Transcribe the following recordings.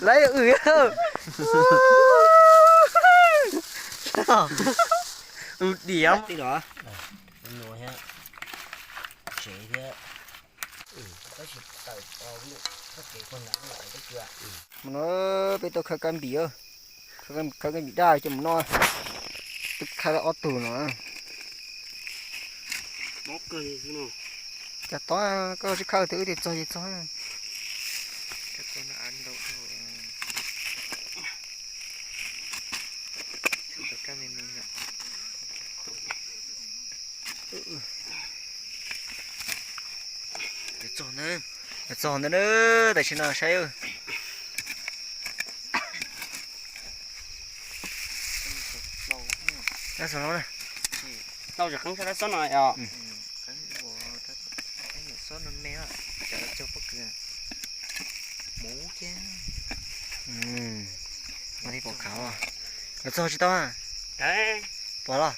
Lawv ws. Ws diam. Tib los nua thiab, tsev thiab. Tab sis tawm txoj kev pog nrad lawm teb cua. Mus no, peb tau khawb kab npis, khawb kab npis daj coj mus noj. Twb khawb tau ob tug no. Cas tod koj sib khawb twb wb tias txog ces txog. Txog ntawd, tam sim no saib. Tau tsis qeeb sab xob no os. Xob no me, cov cog pob kws, muv thiab. Mas li pom khav, los txog tsis tau. Pom los.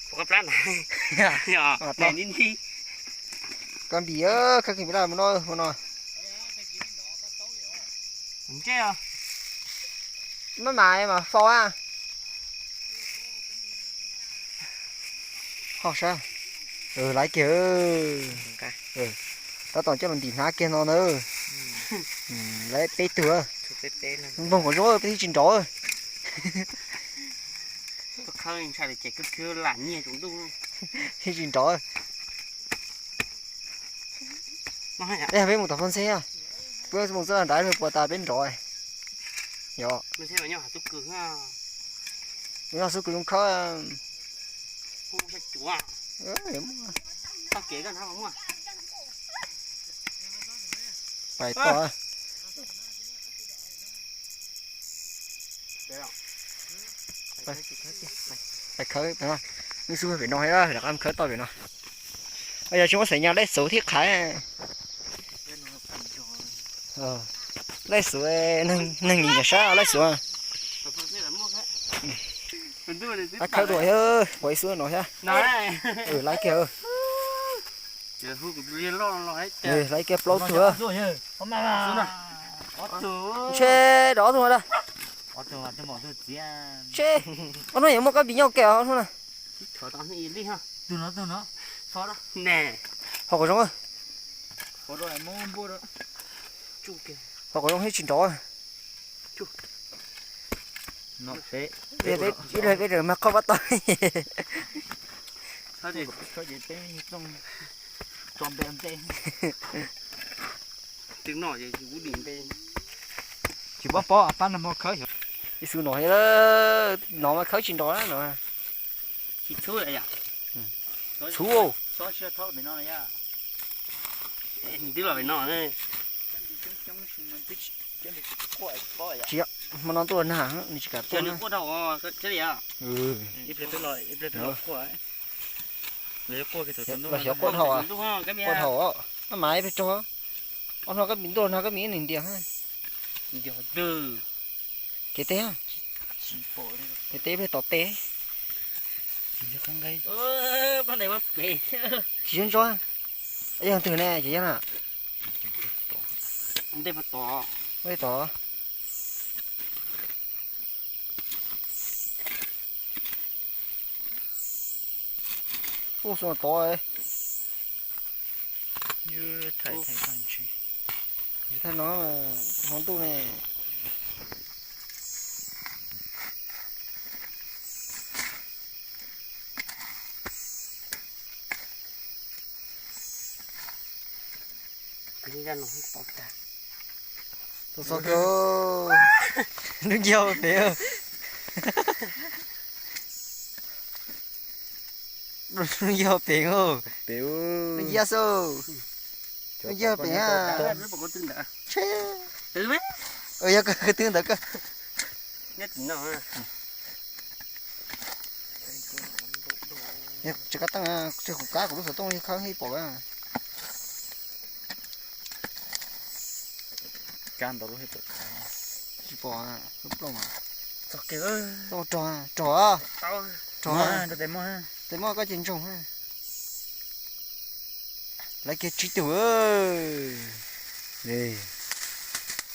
Kab npis, khawb kab npis daj mus no, mus no. Maj mam mas faus a. Ho sab, laiv kiag. Tab tom coj los ntim hnav kiag no na. Laiv peb tug. Npog kom zoo, peb thiaj tsis nrov. Thiaj tsis nrov. Peb mus tom Faj Ntxheb, peb mus txoj nrad puas tas peb nrov. Yog xub kws zoo khawb. Pais tod. Pais khawb, nej xub pem no, rov qab khawb toj pem no. Yog tsis muaj xeem nyas lej xuv thiab qhaiv. Lej xuv, neeg nyiam sab lej xuv. Laiv khawb dua, pom ib xub no thiab. Laiv kiag. Laiv kiag plaub tug. Ntshe rov ob tug no. Ntshe ob hnub yuav muaj kab npis nyob ke os ob hnub na. Ho kom zoo. Ho kom zoo thiab tsis nrov. Ib leeg peb raws mag qhoj pab tau. Tsis paub pab no khawb, ib xub no, no mas khawb tsis nrov no. Txhuv. Tsis, hmo no ntuj los nag, nws tsis kam tuaj na. Los xyov quaj dhau, quaj dhau. Maj mam ib pliag tso, ob hnub kab npis ntuj los nag kab npis nws ntiag. Kev teb, kev teb ib pliag tom teb. Tsis ntso, yog twg ne ces yog na. Ntej tod. Ub, xyov tod. Thaij no, hmo ntuj ne. Tau txog kawg, lub ncig pem. Lub ncig pem, lub ncig xwb, lub ncig pem. Yog kawg twg ntawd kawg. Tsis kab teej, tsis kuv kab kuv lub xov tooj li khawb ib pom. Tsis pom, lub plooj. Rog, rog, rog. Tes muaj koj ces ntsoog. Laiv kiag tsib tug.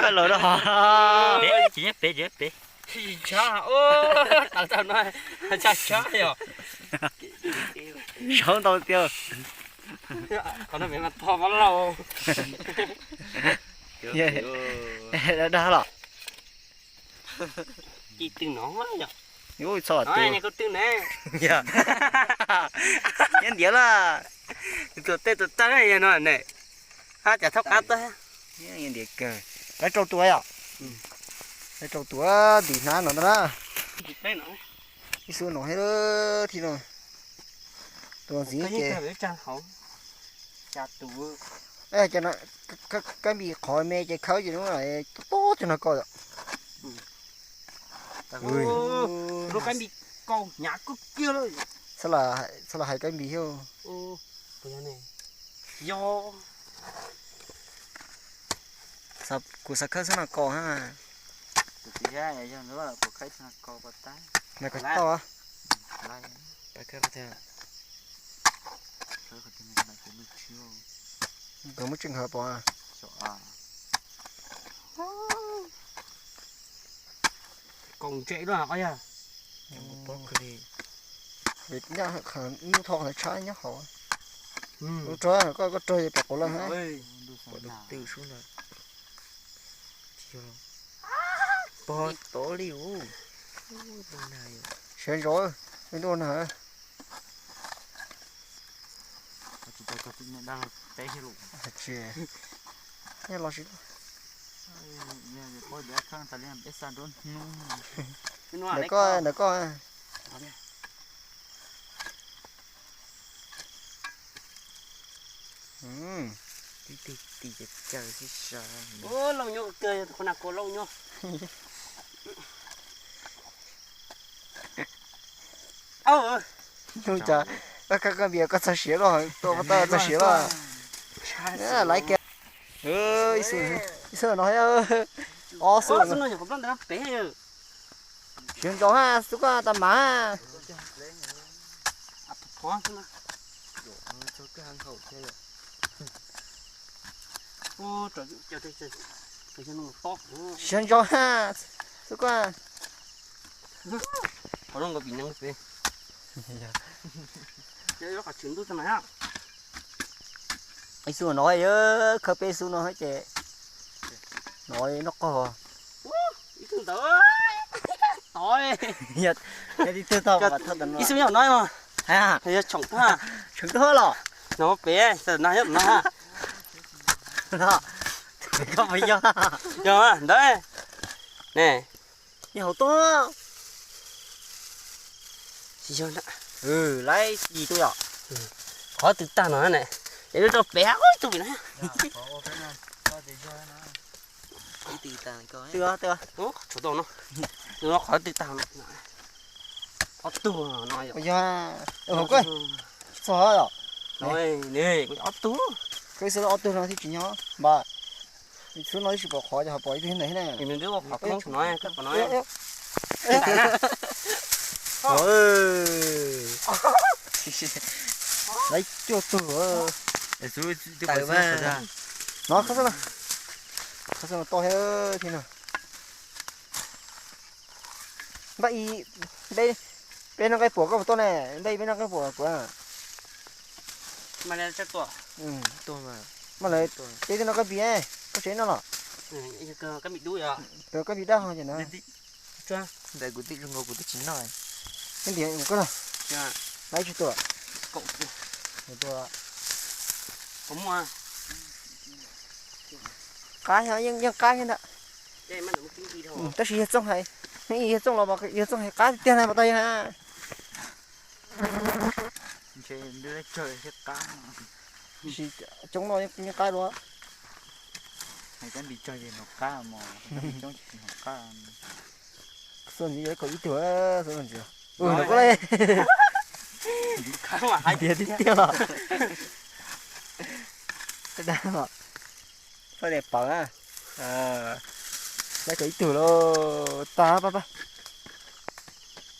Koj los da. Pem, tsis nyob pem, tsis nyob pem. Tsis tshab, tawv tau no, tshab tshab yom. Saub ntau tiag. Qhov no pem mas tho mab lauj. Da da los. Ci tw no yom. Ub, txhob tw. Nyob ntiav lawm. Tuam tej tuam tag no ne. Hab cas thaub qab tag. Ntiav kawg. Lawv rau tua yom. Lawv rau tua ntim hnab no ntag na. Ib xub no thiab thiab no. Tua ntxiv ces kab npis qhov me ces khawb ces tob tob cov no ko yom. Kab npis kaus hnyav kawg kiag lawm. Txhob los hais kab npis thiab. Yog, kuv xav khawb xwb no ko ha. Kuv tsis yog, yog kuv khawb xwb no ko pas tag. Mas ko tau. Nkawd muab tseej hav pov. Kaus ntse luaj os yog. Nyuj tho qhov tshab nyob hauv. Ub, rog koj, koj rog pem quav lawm. Pom tus twg sub na. Pog tod li ub. Siav ntso, me ntuj na. Tsis, nyob los sis. Ntawm koj, ntawm koj. Tib tug tis caw caw xib sa. Lauj nyuj kawg, qhov na kua lauj nyuj. Nyuj cas, koj, koj npias koj txog siav los, tua pov tawj txog siav los. Laiv kiag. Ib xub no, ob xub no. Siav ntso ha, xub koj tas mas. Siav ntso ha, xub koj. Ib xub no, khawb peb xub no ces no noj qaug. Ib xub nyob no, tsheem tuag los no pem no, koj puas yog? Yog ntawd ne. Yog hauv tuaj. Tsis yog, laiv yis tuaj yom. Qhov twg tag no ne, es lub rau pem ub tug pem no. Twg, twg, qhov twg tag no. Ob tug no yog, txog yom. Ob tug, koj xwb ob tug no thiaj tsis nyob npam. Xwb no twb tsis pom qhov, ces ho pom ib tug ntawd thiab na. Laiv cuaj tug. Tawm mas. No, qhov xwb no, qhov xwb no toj thiab thiab no. Npaj, peb noj qaib puas koj puas tuaj ne, npaj peb noj qaib puas kuv. Mas lawv, ces twb noj qaib pis, koj tsev noj los. Qaib pis dab ho ces na. Ntawm kuv twb zoo nkaus kuv twb tsis noj. Ntiav kuv koj los. Laiv tsis tuaj. Qab, yeej qab thiab ntag. Tab sis yawg Txooj hais, yawg Txooj los yawg Txooj hais qab tiag tiag na mas tau yawg. Coob no yeej qab dua. Xub ntxiv yog kaum ib tug, xub ntxiv. Ntawm koj li. Tiag tiag los. Dag, txhob tias pawv na. Lawv tsuas ib tug lauj. Tag pab pab.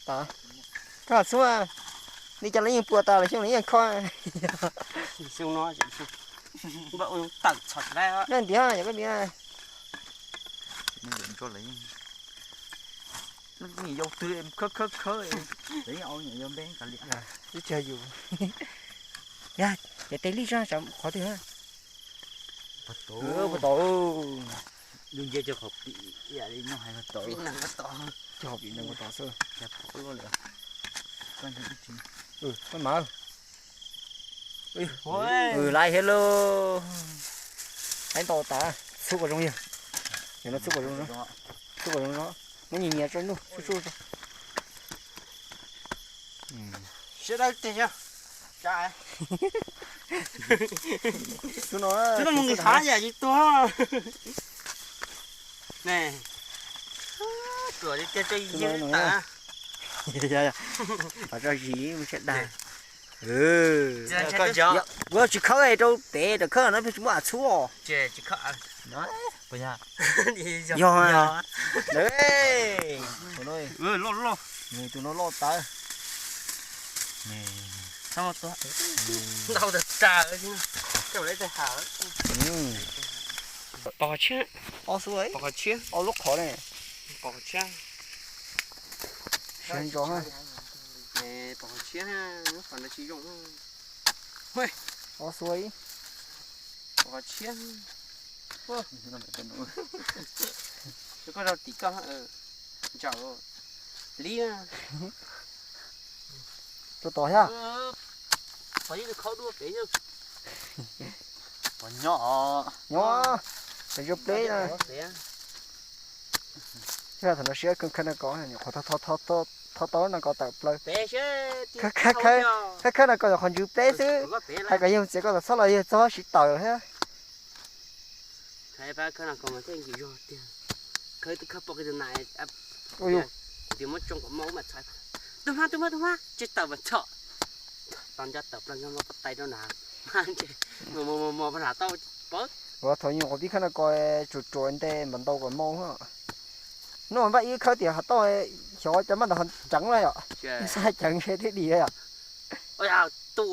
Tag. Koj xub, li cas los yeej pua tas lawm, xyoo los yeej kho. Xyoo no tawm txhom tsis laib. Nyob ntiav yog koj ntiav. Yau twg khawb khawb khawb, yau npe kav liam. Twb tsis yog yus. Yog ces tes lij zog tsam qhov twg na. Puag tod. Lub nce cog qhov pim ib yam li no hais puag tod. Cog qhov pim ntawd puag tod xwb. Maj mam. Laiv thiab lauj. Laiv ntau tas, txhub kom zoo yog. Yog no txhub kom zoo, txhub kom zoo zoo. Muab nyias nyias tso nuj tsuj tsuj tso. Siab dawb tiag. Xub no mus nqis hav yam tsis tuag. Ne, tuam li tiag tso ywg tas. Pab tso zis mus siab dag. Kuv tsis khawb rau pem, rau khawb no pheej tsis muaj av txhub os. Yog, tus no loj tawv. Ntau tas tas. Pom qhov tshiab. Ob xub, pom qhov tshiab, ob lub qhov ne. Pom qhov tshiab. Siab ntso. Pom qhov tshiab, qhov no tsis zoo. Ob xub ib. Pom qhov tshiab. Koj rau tim koj, ntsaum li. Rau tod thiab. Pom ib tug khaub duab pem. Pom nyob, nyob, pem zoo pleb na. Thiab thaum no siab khawb no ko, nyuam qhuav thov tau no ko tawm plaws. Khawb khawb no ko nyuam qhuav ntsws pleb xwb. Hais kom yog txiav koj txhob los yog txog siv tawm thiab. Tus hmab, tus hmab, tus hmab, tsis tawm mas txhom. Tau nco tawm plaws nco no pov tais rau na. Hmab ntshe mus mus mus mus pab lam tau pawv. Ua thaum nyuam qhuav pib khawb no ko tsuas tsuas nte npaum ntau kom mau. Hnub no npaj ib khawb tias ho tau, xyov cov maj ntawd ho ceev lawm yom. Xav ceev ntshe twb dim yom. Tus,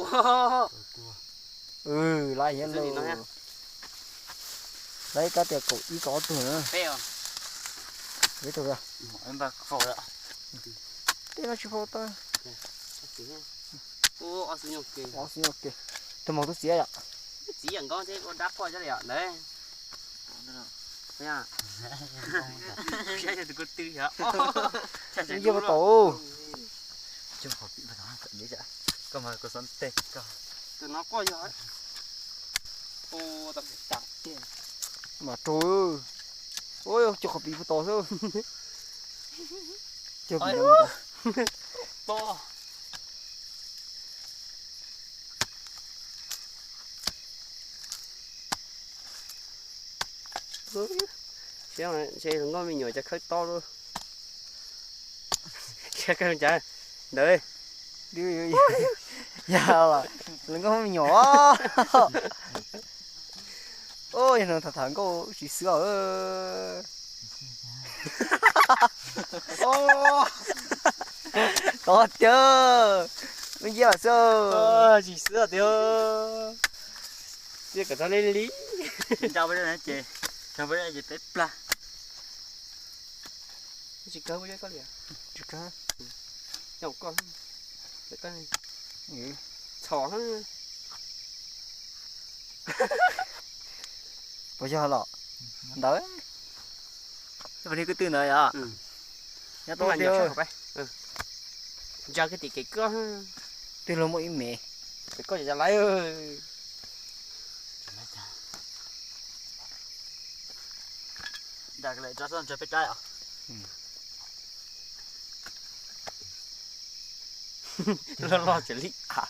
laiv hiab lauj. Laiv kab tias kaum ib kaum ob tug na. Ib tug. Tej no tsis faus tau. Ob xub nyuj ke. Tus maum tub txiav yom. Txiv yam nkob thiab ua dab phoj cov li yom ntawd. Saib tus ko tw yog. Yog tau. Koj mas koj xov ntej koj. Tus no koj yog. Mas rau. Ua cog qhov pim puag tod xwb. Cog pim no. Ntshe hluas nkauj me nyuam cas khawb tob lub. Ntshe khawb cas ntawd. Yog hluas nkauj me nyuam. Yog no tham tham nkauj tsis xwb. Tod tiag, lub nciab xwb. Tsis xwb tiag. Tias kom txhob li li. Nrau ces, nrau ces peb plag. Tsis kawg, tsis kawg. Yog koj, txhom. Puas yog los? Ntawd. Ib pab niag kwv tij ntawd yom. Nyob tau tiag. Ntsa kiag tim kev koj. Twb luag muaj ib me. Pem koj cov laiv. Dag lawm tso txhob ntsaws peb rab os. Loj loj tseem li av.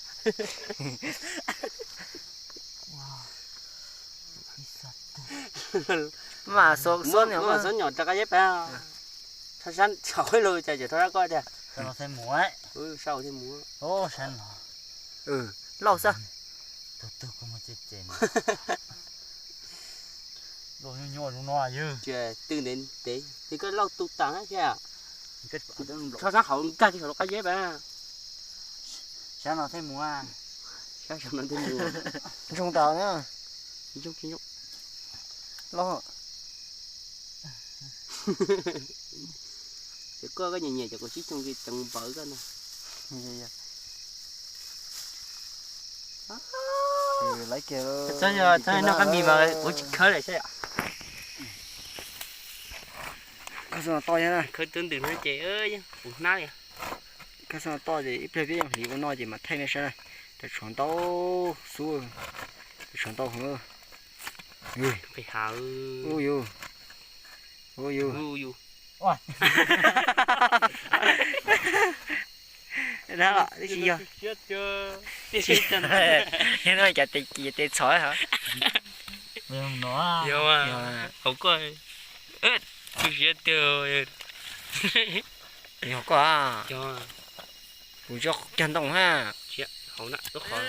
Mas xov nyom rov qab yeb pab. Thaj sab txhaum lug cas tseem thaj sab koj tiag. Sau thiaj mus. Lauj xwb. Tus tug koj muag cem cem. Los nyuaj nyuaj zoo no yog. Twb ntev ntev, twb koj lauj tu tas thiab. Tsho sab hauv nkag kiag saum lub qab zeb pas. Sab no thiaj mus. Sab no thiaj mus. Ntsoog tas na. Ntsoog tsis ntsoog. Los. Ces koj, koj nyiam nyiam cov kuv sib xyoos ces ceev npawv koj na. Txhob yog txhob noj kab mis mas kuv tsis khawb lawm saib yom. Khawb xwb no toj thiab na. Khawb twb ntws no ces kuv hnab li. Khawb xwb no toj ces ib pliag peb yeej hliv ua noj ces mam thaij nej saib na. Cov tshuav ntau xwb, cov tshuav ntau heev. Qis hav. Ub yus, ub yus. Dab los tib si yog. Yog no cas tes ci tes txhov hov. Yog hauv koj. Tsis siab tiag. Yog koj. Kuv tsis cog ntoo ha. Hauv na, lub qhov.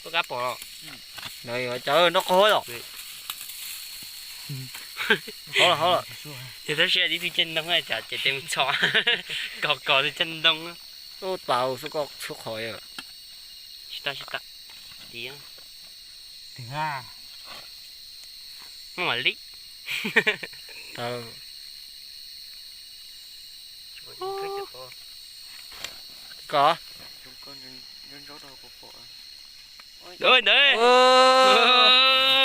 Koj kab pom los? Nrog qhov los. Hauv los, hauv los. Yog tab sis tib tug cag ntoo cas ces tes mus txhom. Kos kos tug cag ntoo. Ub, tau xub koj txhub qhov yom. Tsis tas, tsis tas. Tiv. Tig ha. Muaj mam li. Tau. Koj. Ntawd, ntawd.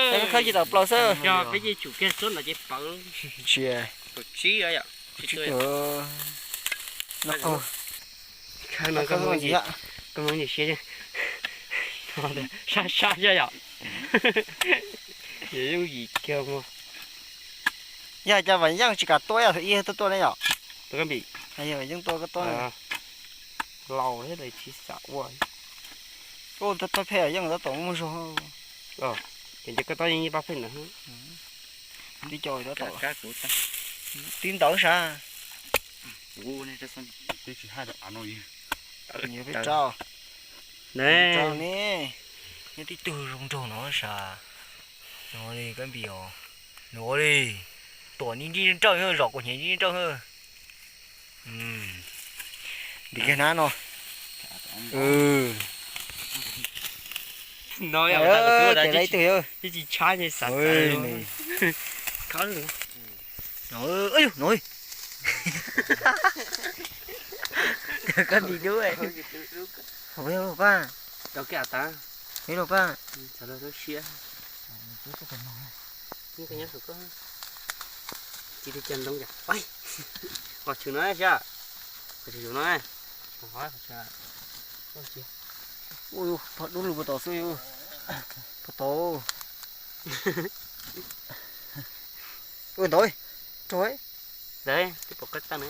Peb khawb tsis tau plaws xwb. Yog peb cia tsum kiag xub ntawd ces pawv. Tsis. Tsib, tsib tus. No qaug. Koj hmoov ntsis siab, sab sab xwb yom. Yooj yim kiag mas. Yog cas Vam Yeej tsis kam tua, yog thaum ib tuaj tuaj ne yom? Vam Yeej tua koj tuaj. Laus thiab tsis xav ua. Ub, tab phem Yeej tab tom muaj zog. Ces koj tab yeej pab phem ntawd. Tib co tab tom, tib ntawd sav. Peb rau ne, nyob tib tug zoo nraug no sav. No li kab npis os. No li, tuam ni nrij nrawj, zom kuv hnyev nrij nrawj. Ntim kiag hnab no. No, ces lawv ib tug. Tsis tshab ces xav xav. Khawb. No, no. Kab npis dub. Hauv paj. Rau kiag tas. Ib lub paj. Txawm lub siab. Nyob saum koj. Ci li cag ntoo cas. Qhov tshwm no sav. Qhov tshwm no. Ua, phom dub lug puag tom xwb. Puag tom. Ua ntawd, rau. Ntawd twb pom koj tawm na.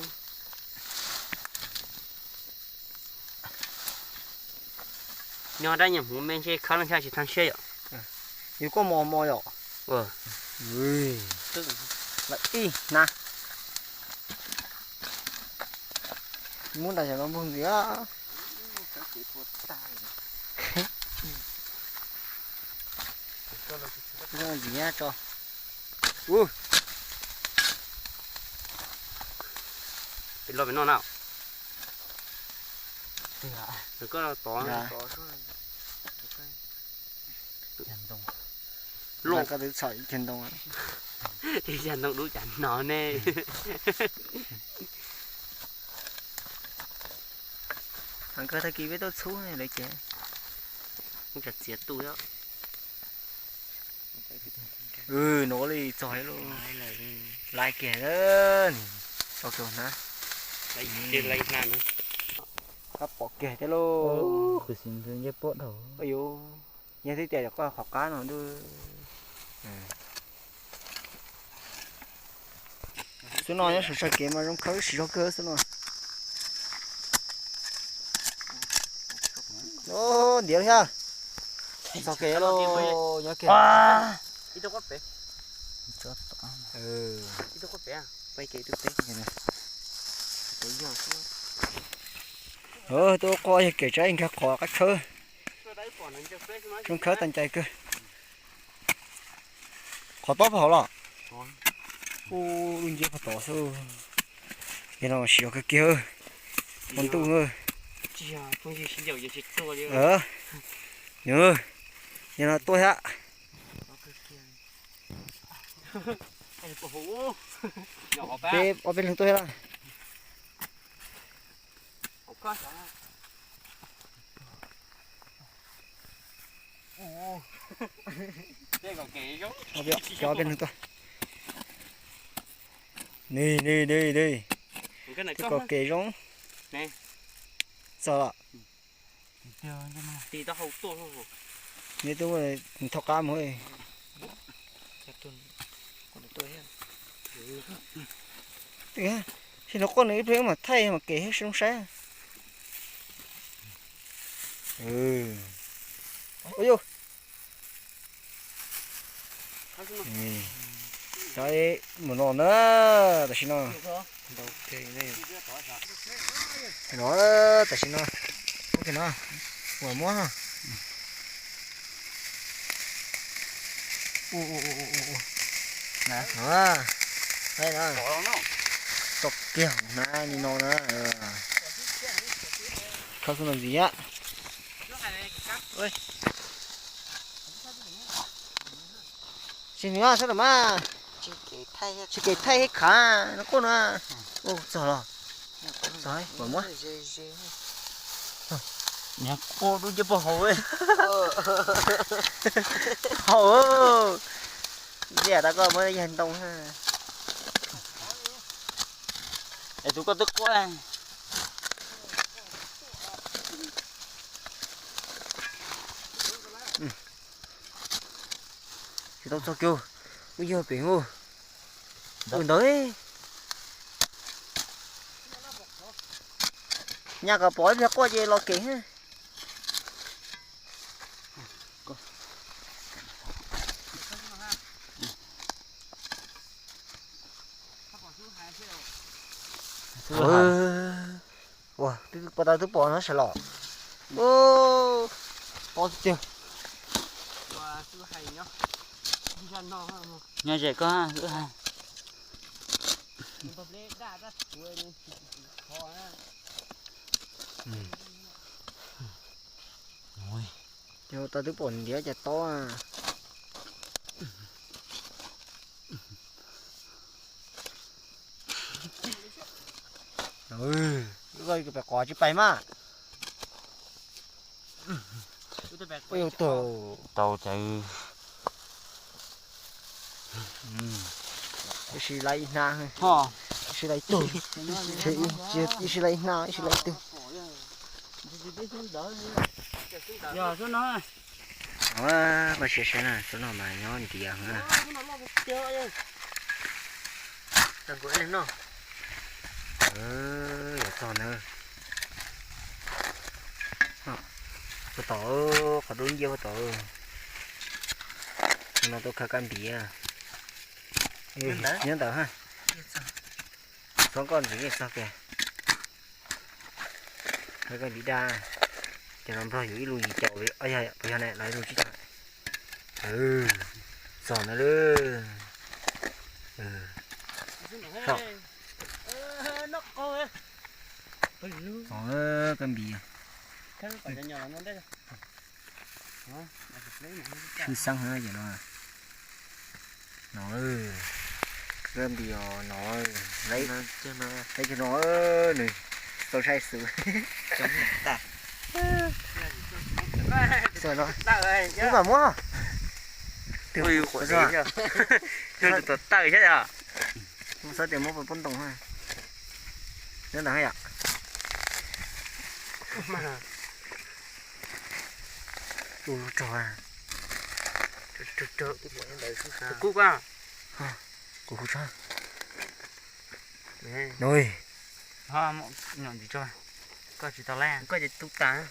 Nyob dab nyuag hmoov me ntshe khawb leej xyab tsis tag siab yom. Yus koj mos mos yom. Lawm ib hnab. Muab ntais xyov no npog ntxiv. Ntxiv tso. Pem los pem no na. Koj tod. Loj. Koj twb txhom ib cag ntoo. Ib cag ntoo dub cas no ne. Thaum kawg tag kis peb tuaj txhub lawm ces. Muab txiav tu. Nuav li txog lawm. Laiv kiag, tau kiag na. Kab pom kiag thiab lauj. Yog thiab tias koj qhov qab no. Xwb no nyob sawv tsa kev mas zoo khawb siv zog kawg xwb no. Ntiav thiab. Txog kev lauj, nyob kev. Tuaj qhov yog kev tsaib nkag qhov qab tshawb. Zoo khawb tag ncais kawg. Qhov tob puag hauv los? Ub, lub nciab puag tod xwb. Yog no siv kawg kiag. Ua ntuj. Yog no tuaj thiab. Peb ob peb leeg tuaj thiab. Cov peb neeg tuaj. Ni ni ni ni. Twb kom kev zoo. Txog los. Neb twb thauj qab mus. Tsis hnov quaj nws ib pliag mam thaij mam kev zoo saib. Ua yus. Cov mus no na, tam sim no. No, tam sim no. Ua muab. Tau kiag na, ni no na. Khawb xub no ntxiv. Tsis nws sab tom mas. Tsis kev thaij thiab khav no quaj no. Ua txog los. Txog, pom muab. Quaj dub nciab puag hauv. Hauv. Ntxias tas koj muab yag ntoo. Es tus koj twb quaj. Tsis tau txog kiag, wb yog pem ub. Ntawd. Nyaj kom pom ib pliag quaj ces los kev. Ua, twb pom, tau twb pom no sawv los. Pom tiag. Nyob ze koj. Ces tau twb pom ntiav ces tob. Pem qos tsis pais mas. Tau ces ib si laiv ib hnab, ib si laiv ib tug, ib si laiv ib hnab, ib si laiv ib tug. Koj siab saib na, tsob no mas nyob ntiav. Yuav txog na. Puag tom, qhov dub nciab puag tom. No tau khawb kab npiv. Nyob ntawd ha. Txhob koj ntxiv yeej txog kiag. Khawb kab npiv daj. Ces no nplog yus ib lus yim caum, puas yog ne, los ib lus tsib caug. Txog na lawm. Kab npiv. Sib xeeb no. No, kab npiv no, lawv cov no nws tau saib xwb. Wb mam muab. Tawm tawm thiab yom. Xav tias muab poj ntoo. Nyob ntawd yom. Tus rog. Tus kub koj. Kuv hu tso. Nui. Nyom ntsis tso. Koj tsis tau lab, koj ces tu tas.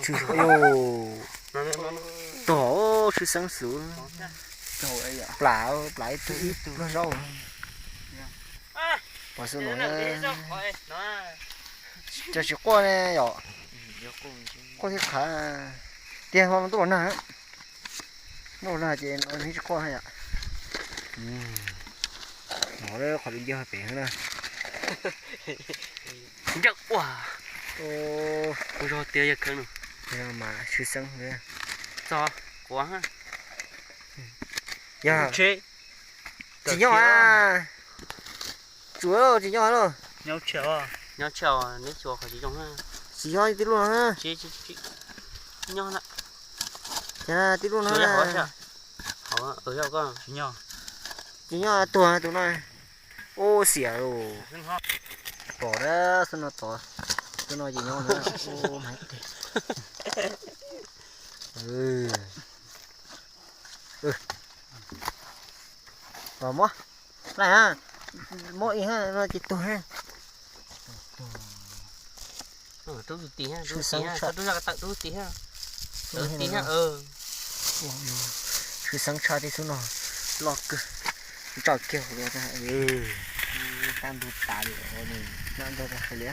Tshwj, tog, tshwj xeeb xwb. Plam, plam ib tug ib pluag zaub. Pom xu no, cas tsis quaj ne yom? Quaj thiab qhav. Tiag no ntuj los nag, ntuj los nag ces no nws tsis quaj yom. No qhov ncauj pem na. Ncauj ua. Kuv zog tias yog khawv no. Mas sw xeeb txog quav. Yog tsis nyob a. Tsuav tsis nyob lauj. Nyob tsis nyob tib lub no. Nyob tib lub no. Tsis nyob tuag tus no. Ub xiam lauj. Tom xwb no, tom xwb no ces nyob mas. Los muab, muab ib no ces tuag. Tub tus ti, tub tus ti, tub tus ti, tub tus ti. Sw xeeb tshaj tib xub no, loj kawg, ntsaj kiag hauv. Tab ntug tas li, nyob ntug tas hais li.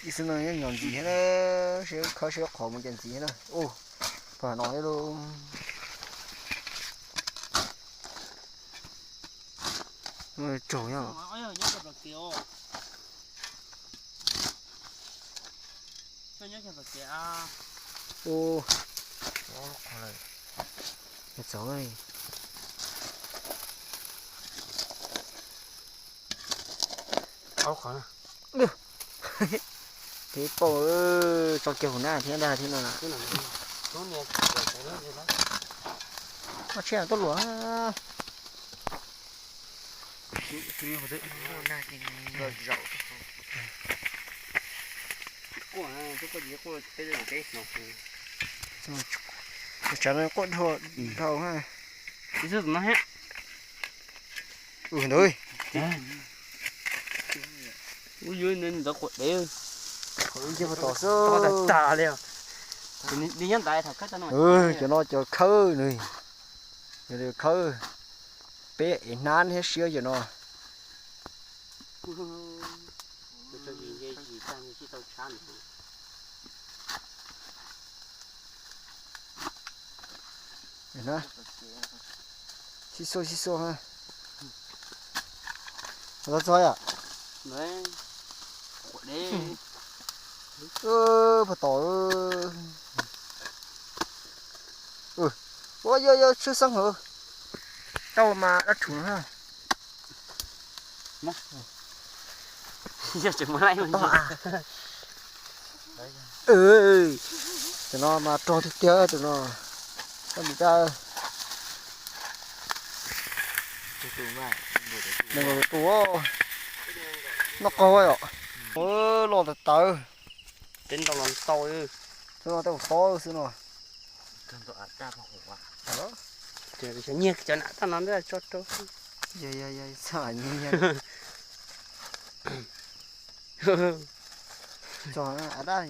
Ib xwb no nyob nyom ntxiv thiab na, siab khawb siab qhov mus cas ntxiv thiab na. Ua, pog no thiab lauj. Tsaug nyob. Ua, txaus. Ob qhov na. Ib paus, tso kiag hauv na thiab ntag thiab no. Ob tsheb tuaj luam. Tsav no quaj dhau dhau ha. Ib xwb no thiab. Ntawd. Ub, yuav ntawd quav dev. Qhov ncauj tom xwb. Tag li. Nws nyob ntawd thaum khawb tau no. Cov no cov khawb nws, cov khawb, peb ev hnab thiab siab cov no. Sib xuaj sib xuaj ha. Txog txog yom. Pog tom. Ua, yog yog sib xeeb hauv. Tau mas dab tshum ha. Cov no mas rog tiag tiag cov no. Koj mus rau nees nkaum tus, noj qaug yom. Loj tawv tawv. Tej no tej ua tob xwb no. Nyiag cov nam tag no ntawd tso rau. Tso av dab.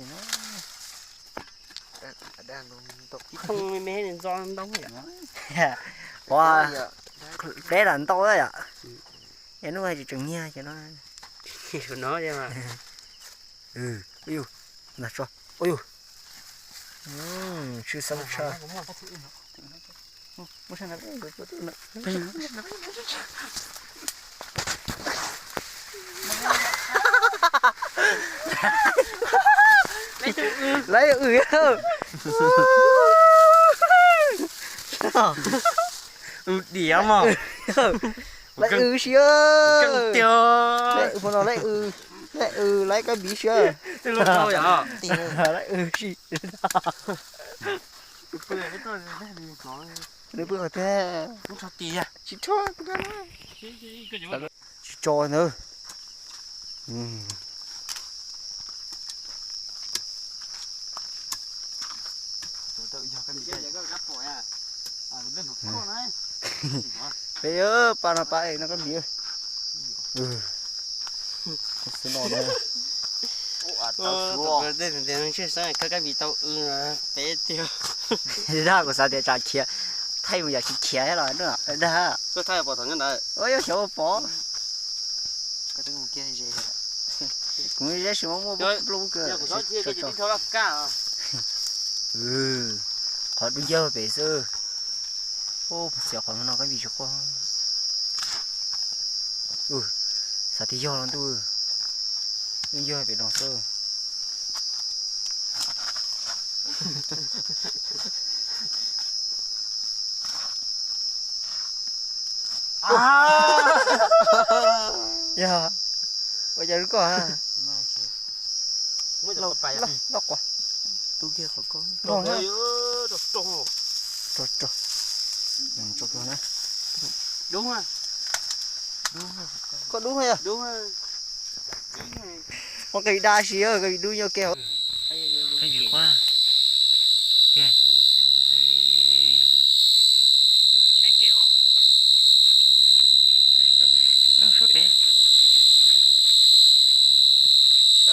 Ib thooj me me ntxo ntau. Ua, deb lam ntau yom. Yog hnub tsis tseem nyiag ces no. Ua yus, nag tso. Ua yus, tshwj xeeb tshaj. Laib w, w diav mog. Laib w siab. Laib w, laib w, laib w, laib kab npiv siab. Laib w si. Nws pw qhov twg? Tsis tso ntawd. Peb pa no pa es no kab npiv. Xwb no na. Tau suav. Kab kab npis tau w peb tiag. Dag kuv xav tias tsam khiav, thaij mus yam tsis khiav thiab los dag. Ua yog xyov ua pov. Kuv zeb sis muaj muaj nplooj kawg. Qhov dub ncawg pem xwb. Xiav qhov no kab npis tsis quaj. Xav tias yog los ntuj, dub ncawg pem no xwb. Yog ua cas koj ha? Loj quas. Tub kiag qhov ko. Rog, rog. Koj dub yog? Ua qis da si, qis dub nyob ke.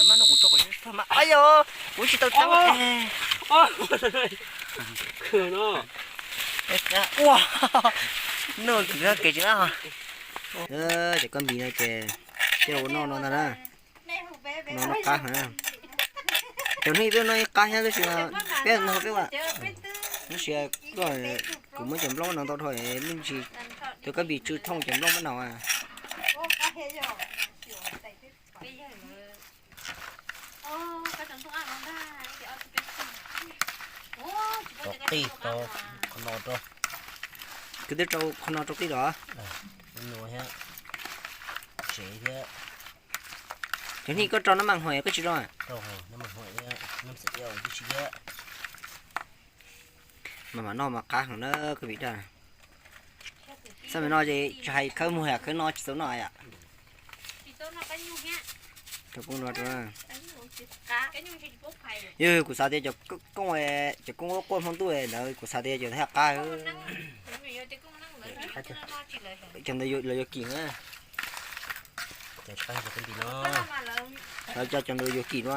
Mas no kuv tso kuv tsis tau tau. Ay yog, kuv tsis tau tau. Ua, no kev tsis na. Ces koj npis no ces coj ua noj no ntag na. No noj qab heev na. Cov hnub ib peb noj ib qab thiab tab sis peb no peb ua. Tab sis koj, kuv muab cov nplooj no ntau dhau me ntsis, cov kab npis tsw thooj cov nplooj mab naus. Rau qij rau qhov no rau. Kwv twb rau qhov no rau qij los? Nua thiab, tsev thiab. Cov hnub koj rau nab mas hoi koj tsis rau? Rau nab mas hoi thiab nab xav iau tib si thiab. Mas mam noj mas qab heev na koj vim daj. Xab me no ces tsis hais khawb muag yam khawb no tsis tau noj yam. Yog kuv xav tias cov koob, cov koob quaj quaj hmo ntuj ntawd kuv xav tias cov thiaj qab. Cov ntawd los yuav kim na. Cov ntawd yuav kim no.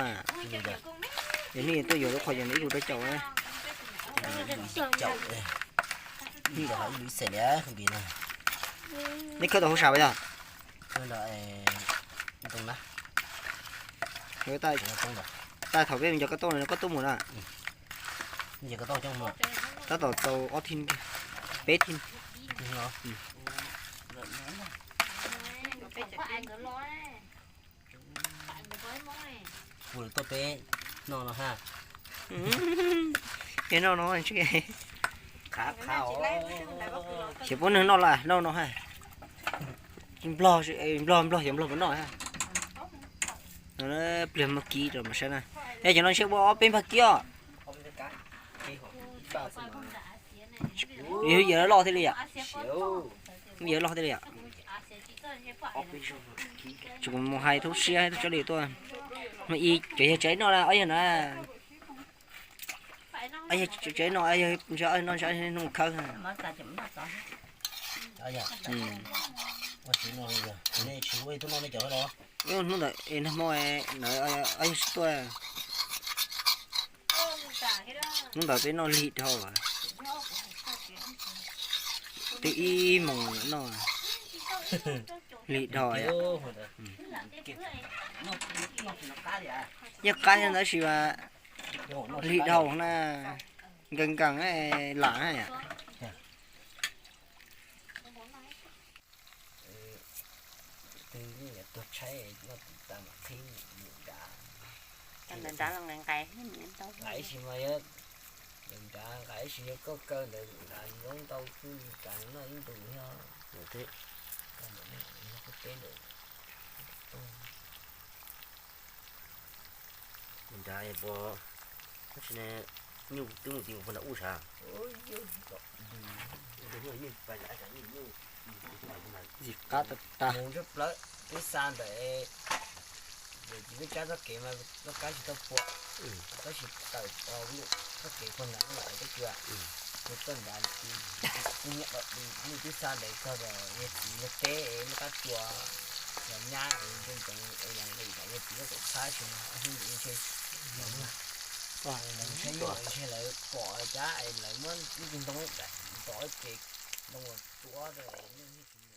Yog hnub tuaj yuav lub qhov cov ntawd ib lub rau caum. Caum, ib lub xees li npis no. Nej khawb tau hauv sam yog? Tab thaum peb cov koj tauj no koj tuaj mus na. Tab tom tau ob thib, peb thib. Kuv tuaj peb noj no ha. Peb noj no, xyov puab neeg noj lawm noj no ha. Nplog, nplog, nplog, xyov nplog puas noj ha. Pliag npag kib rau mas saib na. Yog cov no ntshe ua ob peb npag kib os. Yog loj thiaj li yom. Yog loj thiaj li yom. Tsis mus hais thoob siab thoob siab li tuaj. Mas ib cov yog tsev noj na, ob yog na. Tsev no, no khawb. Hnub ntawd nag hmo ntawd ob yog tsis tuaj. Hnub ntawd peb noj lig dhau. Twb ib moos noj lig dhau. Yeej qab thiab ntawd sis mas lig dhau na, nkees nkees lam. Twb tuag tshaib noj tus tas mam qhib nws nrad. Nrad los nqaij nqaij, nqaij ib sim mas yog, nrad nqaij ib sim yog koj kaw ntawd nrad zoo ntau xwb, nrad noj ib ntus thiab. Koj ntawm no koj teb ntawm nrad pov, tab sis ne nyuj twb mus ti mus puag nram ub sav. Tsis qab tag. Mus ntsoj plawv twb xa ntawm, ntawm tsis twb tsab txoj kev mas loj kab tsis tau pua, tab sis tawm txoj kev puag nram ub es twb cua, mus txoj nrad, nyuj twb xa ntawd txog ntawm yawg txiv lawv teb es loj kab cua. Los nyab ntoo ntoo es yog nqis tom ua txiv tom txhab tsis no, hnub ntshe, ntshe yog ntshe lawv pom cas es lawv muab ib tug ntoo ntom ib ce, ntoo los tuav rau yeej tsis